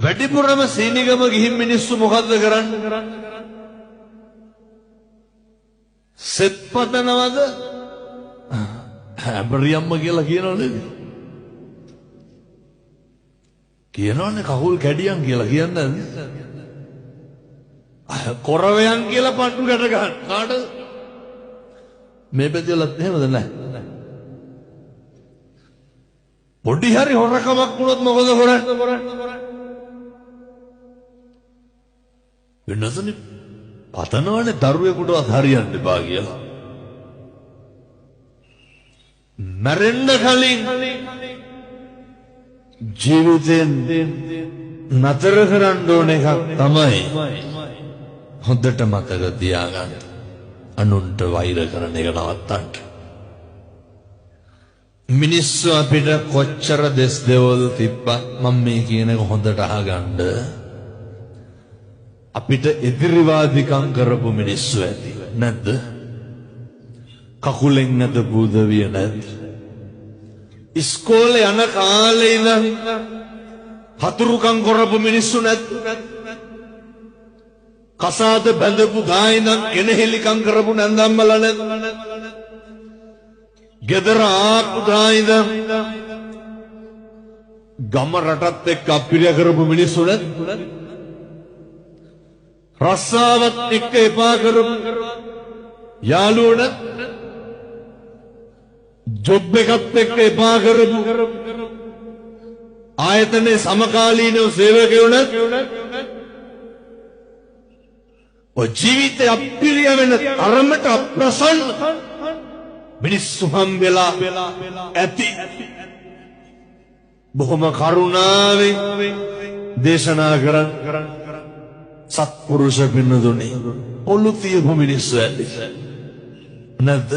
වැඩිපුරම සීනිගම ගිහින් මිනිස්සු මොකද්ද කරන්නේ? සෙත් පතනවද? ඇඹරියම්ම කියලා කියනව නේද? කියනවනේ කකුල් කැඩියන් කියලා කියන්නේ නැද්ද? කොරවයන් කියලා පණ්ඩු ගැට ගන්න. කාටද? මේ පැතිවලත් එහෙමද නැහැ? පොඩි හරි හොරකමක් වුණොත් මොකද කරන්නේ? වෙනසනේ පතනවනේ දරුවෙකුටවත් හරියන්න එපා කියලා. මැරෙන්න කලින් ජීවිතෙන් නතර කරන්න ඕන එකක් තමයි හොඳට මතක තියාගන්න. අනුන්ට වෛර කරන එක නවත්තන්න. මිනිස්සු අපිට කොච්චර දෙස් දෙවල් තිබ්බත් මම මේ කියන එක හොඳට අහගන්න. අපිට එදිරිවාදිකම් කරපු මිනිස්සු ඇති නැද්ද? කකුලෙන් නැදපු උදවිය නැද්ද? ඉස්කෝලේ යන කාලේ ඉඳන් හතුරුකම් කරපු මිනිස්සු නැද්ද? කසාද බැඳපු ගා ඉඳන් කෙනෙහිලිකම් කරපු නැන්දම්මලා නැද්ද? ගෙදර ආපු දා ඉඳන් ගම රටත් එක්ක අපිරිය කරපු මිනිස්සු නැද්ද? රස්සාවත් එක්ක එපා කරපු යාළුවෝ නැද්ද? ජොබ් එකත් එක්ක එපා කරපු ආයතනයේ සමකාලීනව සේවකයෝ නැද්ද? ඔය ජීවිතේ අපිරිය වෙන තරමට අප්‍රසන්න මිනිස්සු හම්බෙලා ඇති. බොහොම කරුණාවෙන් දේශනා කරන් සත්පුරුෂ පින්නදුනි පොළු තියපු මිනිස්සු ඇති නැද්ද?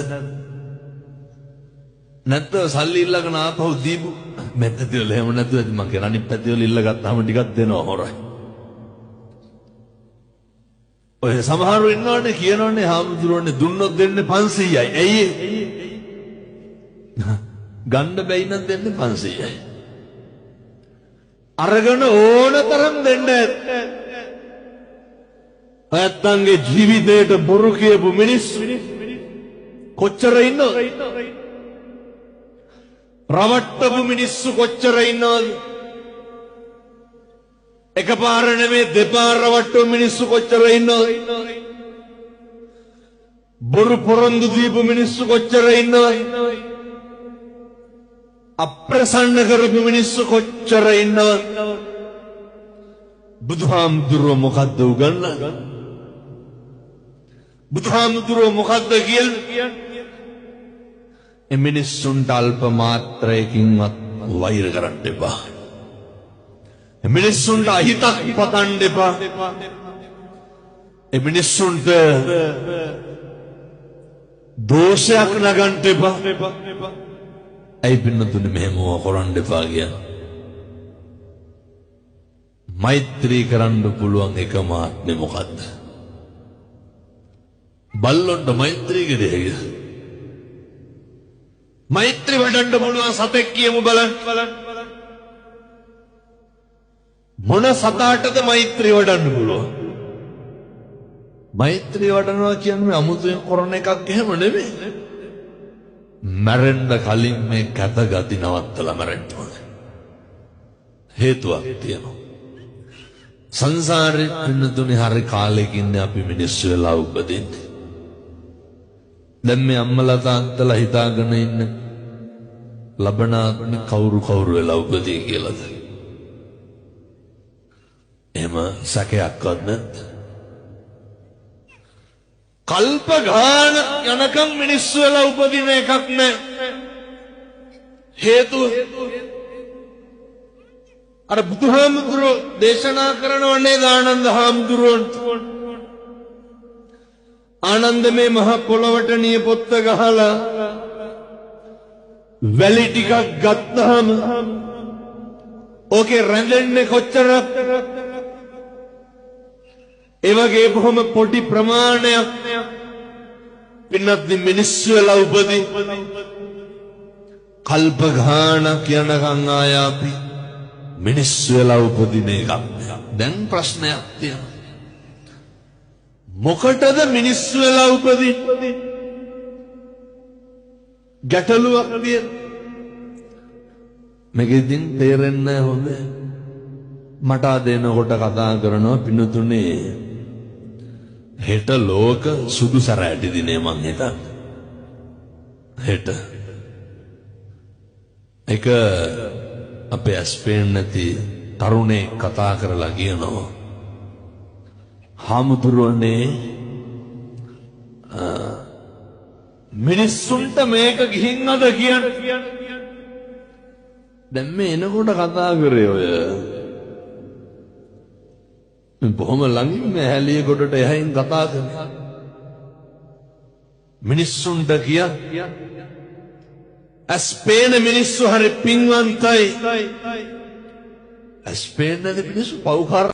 නැත්ද සල්ලි ඉල්ලගෙන ආපහු දීපු මේ පැතිවල එහෙම නැතුව ඇති. මං කියන අනිත් පැතිවල ඉල්ල ගත්තාම ටිකක් දෙනවා හොරයි. ඔය සමහරු ඉන්නවනේ කියනවනේ හාමුදුරුවනේ දුන්නොත් දෙන්නේ 500යි. ඇයි ඒ? ගන්න බැයි නම් දෙන්නේ 500යි. අරගෙන ඕන තරම් දෙන්න ඇත්. නැත්තන්ගේ ජීවිතේට බොරු කියපු මිනිස්සු කොච්චර ඉන්නවද? රවට්ටපු මිනිස්සු කොච්චර ඉන්නවද? එකපාර නෙමෙයි දෙපාර රවට්ටපු මිනිස්සු කොච්චර ඉන්නවද? බොරු පොරොන්දු දීපු මිනිස්සු කොච්චර ඉන්නවද? අප්‍රසන්න කරපු මිනිස්සු කොච්චර ඉන්නවද? බුදුහාමුදුරුවෝ මොකද්ද උගන්වන්නේ? බුදුහාමුදුරුවෝ මොකද්ද කියන්නේ? ඒ මිනිස්සුන්ට අල්ප මාත්‍රයකින්වත් වෛර කරන්න එපා. ඒ මිනිස්සුන්ට අහිතක් පතන්න එපා. ඒ මිනිස්සුන්ට දෝෂයක් නගන්න එපා. ඇයි පින්නතුනේ මෙහෙම කරන්න එපා කියන්නේ? මෛත්‍රී කරන්න පුළුවන් එකම ආත්මෙ මොකද්ද? බල්ලොන්ට මෛත්‍රී කරේ හැකිද? මෛත්‍රී වඩන්න පුළුවන් සතෙක් කියමු බලන්න. මොන සතාටද මෛත්‍රී වඩන්න පුළුවන්? මෛත්‍රී වඩනවා කියන්නේ අමුතුවෙන් කරන එකක් එහෙම නෙමෙයි. මැරෙන්න කලින් මේ කැත ගති නවත්තලා මැරෙන්න ඕනේ. හේතුවක් තියෙනවා. සංසාරේ පින්නතුනේ හරි කාලෙකින් අපි මිනිස්සු වෙලා උපදින්නේ. දැන් මේ අම්මලා තාත්තලා හිතාගෙන ඉන්න ලබන ආත්මේ කවුරු කවුරු වෙලා උපදී කියලාද? එහෙම සැකයක්වත් නැද්ද? කල්ප ගාන යනකම් මිනිස්සු වෙලා උපදින එකක් නෑ. හේතුව අර බුදුහාමුදුරුවෝ දේශනා කරනව නේද ආනන්ද හාමුදුරුවන්ට? ආනන්ද මේ මහ පොළොවට නියපොත්ත ගහලා වැලි ටිකක් ගත්තාම ඕකේ රැඳෙන්නේ කොච්චරක්? ඒ වගේ බොහොම පොඩි ප්‍රමාණයක් පින්නත් මිනිස්සු වෙලා උපදී. කල්ප ගානක් යනකම් ආය අපි මිනිස්සු වෙලා උපදින එකක්. දැන් ප්‍රශ්නයක් තියෙනවා. මොකටද මිනිස්සු වෙලා උපදින්නේ? ගැටලුවක් තියෙනවා. මේක ඉතින් තේරෙන්නේ නැහැ හොඳ. මට අද එනකොට කතා කරනවා පිනුතුනේ හෙට ලෝක සුදු සැරෑටි දිනේ මං හිතන්නේ. හෙට එක අපේ ඇස් පේන්නේ නැති තරුණයෙක් කතා කරලා කියනවා, හාමුදුරුවනේ මිනිස්සුන්ට මේක ගිහින් අද කියන්න. දැන් මේ එනකොට කතා කරේ ඔය මේ බොහොම ළඟින් මේ ඇහැලිය ගොඩට එහයින් කතා කරනවා. මිනිස්සුන්ට කියන්න ඇස් පේන මිනිස්සු හරි පින්වන්තයි. ඇස් පේන නැති මිනිස්සු පව්කාර.